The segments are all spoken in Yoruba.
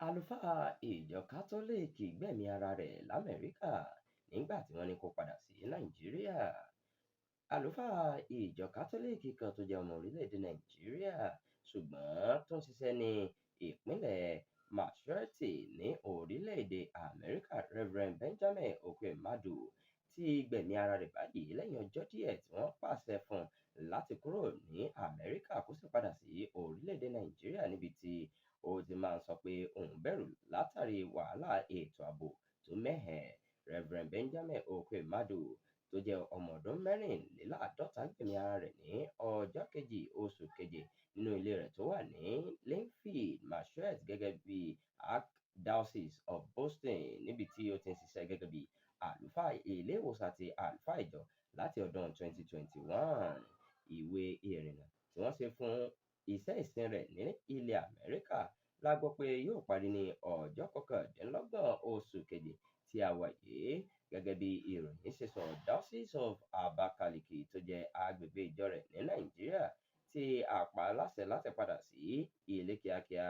Àlùfáà ìjọ Kátólíìkì gbẹ̀mí ara rẹ̀ l'Amẹ́ríkà nígbà tí wọ́n ní kó padà sí Nàìjíríà. Àlùfáà ìjọ Kátólíìkì kan tó jẹ́ ọmọ orílẹ̀-èdè Nàìjíríà ṣùgbọ́n tó ń ṣiṣẹ́ ní ìpínlẹ̀ Massachusetts ní orílẹ̀-èdè Amẹ́ríkà, Reverend Benjamin Okwe Madu, ti gbẹ̀mí ara rẹ̀ báyìí lẹ́yìn ọjọ́ díẹ̀ tí wọ́n pàṣẹ fún un láti kúrò ní Amẹ́ríkà kó sì padà sí orílẹ̀-èdè Nàìjíríà, níbi tí ó ti máa ń sọ pé òun bẹ̀rù látàrí wàhálà ètò ààbò tó mẹ́hẹ. Reverend Benjamin Okwe Madu, tó jẹ́ ọmọ ọdún 54, gbẹ̀mí ara rẹ̀ ní ọjọ́ 2 oṣù keje nínú ilé rẹ̀ tó wà ní Lynnfield, Massachusetts, gẹ́gẹ́ bí Archdiocese of Boston, níbi tí ó ti ń ṣiṣẹ́ gẹ́gẹ́ bí àlùfáà ilé ìwòsàn àti àlùfáà ìjọ láti ọdún 2021. Ìwé ìrìnnà tí wọ́n ṣe fún iṣẹ́ ìsìn rẹ̀ ní ilẹ̀ Amẹ́ríkà la gbọ́ pé yóò parí ní ọjọ́ 29 oṣù keje tí a wà yìí. Gẹ́gẹ́ bí ìròyìn ṣe sọ, Diocese of Abakaliki, tó jẹ́ agbègbè ìjọ rẹ̀ ní Nàìjíríà, ti pa á láṣẹ láti padà sí ilé kíákíá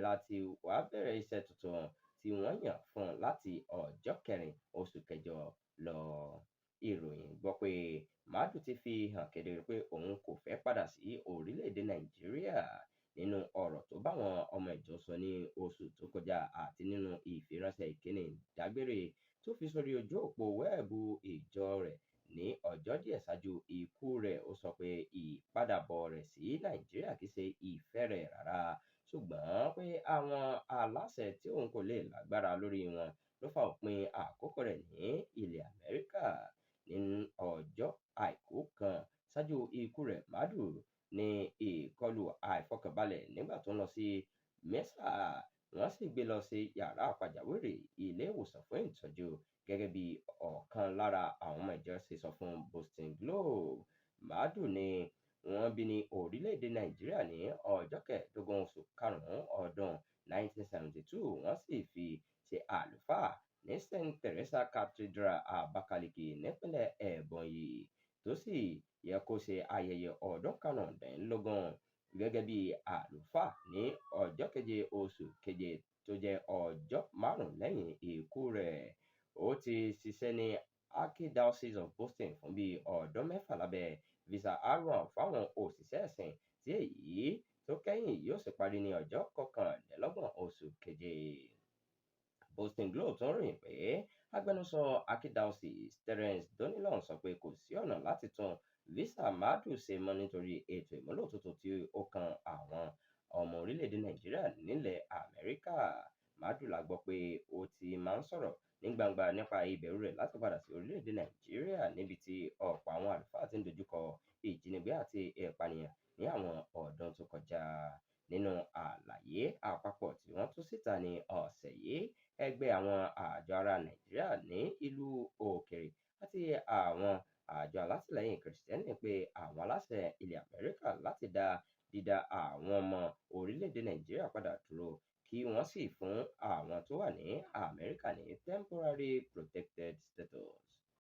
láti wá bẹ̀rẹ̀ iṣẹ́ tuntun tí wọ́n yàn fún un láti ọjọ́ 4 oṣù kẹjọ lọ. Ìròyìn gbọ́ pé Madu ti fi hàn kedere pé òun kò fẹ́ padà sí orílẹ̀-èdè Nàìjíríà. Nínú ọ̀rọ̀ tó báwọn ọmọ ìjọ sọ ní oṣù tó kọjá àti nínú ìfiránṣẹ́ ìkíni ìdágbére tó fi sórí ojú òpó wẹ́ẹ̀bù ìjọ rẹ̀ ní ọjọ́ díẹ̀ ṣáájú ikú rẹ̀, ó sọ pé ìpadàbọ̀ rẹ̀ sí Nàìjíríà kìí ṣe ìfẹ́ rẹ̀ rárá, ṣùgbọ́n pé àwọn aláṣẹ tí òun kò lè lágbára lórí wọn ló fa òpin àkókò rẹ̀ ní ilẹ̀ Amẹ́ríkà. Ní ọjọ́ Àìkú kan ṣáájú ikú rẹ̀, Madu ní ìkọlù àìfọkànbalẹ̀ nígbà tó ń lọ sí mẹ́sà, wọ́n sì gbé lọ sí yàrá pàjáwìrì ilé ìwòsàn fún ìtọ́jú, gẹ́gẹ́ bí ọ̀kan lára àwọn ọmọ ìjọ ṣe sọ fún Boston Globe. Madu ni wọ́n bí ní orílẹ̀-èdè Nàìjíríà ní ọjọ́ 15 oṣù karùn-ún ọdún 1972, wọ́n sì fi ṣe àlùfáà ní St. Theresa Cathedral, Abakaliki, nípínlẹ̀ Ebonyi, tó sì yẹ kó ṣe ayẹyẹ ọdún 15 gẹ́gẹ́ bí àlùfáà ní ọjọ́ 7 oṣù keje, tó jẹ́ ọjọ́ 5 lẹ́yìn ikú rẹ̀. Ó ti ṣiṣẹ́ ní Archdiocese of Boston fún bíi ọdún 6 lábẹ́ visa R1 fáwọn òṣìṣẹ́ ẹ̀sìn, tí èyí tó kẹ́yìn yóò sì parí ní ọjọ́ 29 oṣù keje. Boston Globe tún ròyìn pé agbẹnusọ Archdiocese, Terence Donilon, sọ pé kò sí ọ̀nà láti tún visa Madu ṣe mọ́ nítorí ètò ìmúlò tuntun tí ó kan àwọn ọmọ orílẹ̀-èdè Nàìjíríà nílẹ̀ Amẹ́ríkà. Madu la gbọ́ pé ó ti máa ń sọ̀rọ̀ ní gbangba nípa ìbẹ̀rù rẹ̀ láti padà sí orílẹ̀-èdè Nàìjíríà, níbi tí ọ̀pọ̀ àwọn àlùfáà ti ń dojúkọ ìjínigbé àti ìpànìyàn ní àwọn ọdún tó kọjá. Nínú àlàyé àpapọ̀ tí wọ́n tú síta ní ọ̀sẹ̀ yìí, ẹgbẹ́ àwọn àjọ ará Nàìjíríà ní ìlú òkèèrè àti àwọn àjọ alátìlẹ́yìn Kìrìsìtẹ́nì pé àwọn aláṣẹ ilẹ̀ Amẹ́ríkà láti dá dídá àwọn ọmọ orílẹ̀-èdè Nàìjíríà padà dúró, kí wọ́n sì fún àwọn tó wà ní Amẹ́ríkà ní Temporary Protected Status.